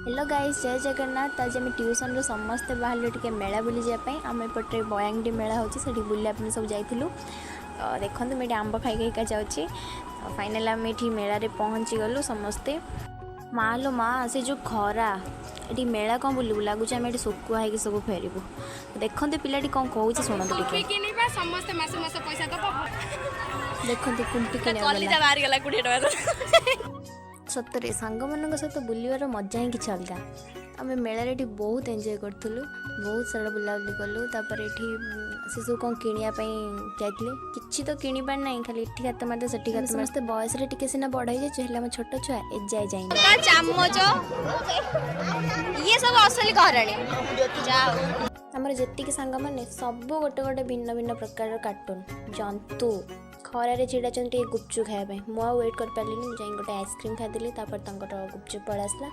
Hello guys, ଜୟ ଜଗନ୍ନାଥ। ଆଜି ଆମେ ଟ୍ୟୁସନ୍ରୁ ସମସ୍ତେ ବାହାରିଲୁ ଟିକେ ମେଳା ବୁଲି ଯିବା ପାଇଁ। ଆମ ଏପଟରେ ବୟାଙ୍ଗଡି ମେଳା ହେଉଛି, ସେଠି ବୁଲିବା ପାଇଁ ସବୁ ଯାଇଥିଲୁ। ତ ଦେଖନ୍ତୁ, ମୁଁ ଏଠି ଆମ୍ବ ଖାଇ ଖାଇକା ଯାଉଛି। ଫାଇନାଲ୍ ଆମେ ଏଠି ମେଳାରେ ପହଞ୍ଚିଗଲୁ ସମସ୍ତେ। ମା ଲୋ ମା, ସେ ଯେଉଁ ଖରା, ଏଠି ମେଳା କ'ଣ ବୁଲିବୁ? ଲାଗୁଛି ଆମେ ଏଠି ଶୁକୁଆ ହେଇକି ସବୁ ଫେରିବୁ। ଦେଖନ୍ତୁ, ପିଲାଟି କ'ଣ କହୁଛି, ଶୁଣନ୍ତୁ ଟିକେ। କିଣିବା ସମସ୍ତେ, ମାସ ମାସ ପଇସା ଦବ। ଦେଖନ୍ତୁ, କୁମ୍ପି କିଣିବାକୁ ଗଲା। କଲିଜା ବାହାରିଗଲା 20 ଟଙ୍କା। ସତରେ ସାଙ୍ଗମାନଙ୍କ ସହିତ ବୁଲିବାର ମଜା ହିଁ କିଛି ଅଲଗା। ଆମେ ମେଳାରେ ଏଠି ବହୁତ ଏନ୍ଜୟ କରିଥିଲୁ, ବହୁତ ସାରା ବୁଲାବୁଲି କଲୁ। ତାପରେ ଏଠି ସେ ସବୁ କ'ଣ କିଣିବା ପାଇଁ ଯାଇଥିଲେ, କିଛି ତ କିଣିବାର ନାହିଁ, ଖାଲି ଏଠି ହାତ ମାରିଦେ, ସେଠି ହାତ। ସମସ୍ତେ ବୟସରେ ଟିକେ ସିନା ବଡ଼ ହେଇଯାଇଛୁ, ହେଲେ ଆମ ଛୋଟ ଛୁଆ ଏଯାଏ ଯାଇନି। ଚାମଚ ଇଏ ସବୁ ଅସଲି ଘରଣୀ ଯାଉ। ଆମର ଯେତିକି ସାଙ୍ଗମାନେ ସବୁ ଗୋଟେ ଗୋଟେ ଭିନ୍ନ ଭିନ୍ନ ପ୍ରକାରର କାର୍ଟୁନ୍ ଜନ୍ତୁ। ଖରାରେ ଛିଡ଼ାଛନ୍ତି ଟିକେ ଗୁପଚୁପ୍ ଖାଇବା ପାଇଁ। ମୁଁ ଆଉ ୱେଟ୍ କରିପାରିଲିନି, ମୁଁ ଯାଇକି ଗୋଟେ ଆଇସ୍କ୍ରିମ୍ ଖାଇଦେଲି। ତାପରେ ତାଙ୍କର ଗୁପଚୁପ୍ ପଳେଇ ଆସିଲା।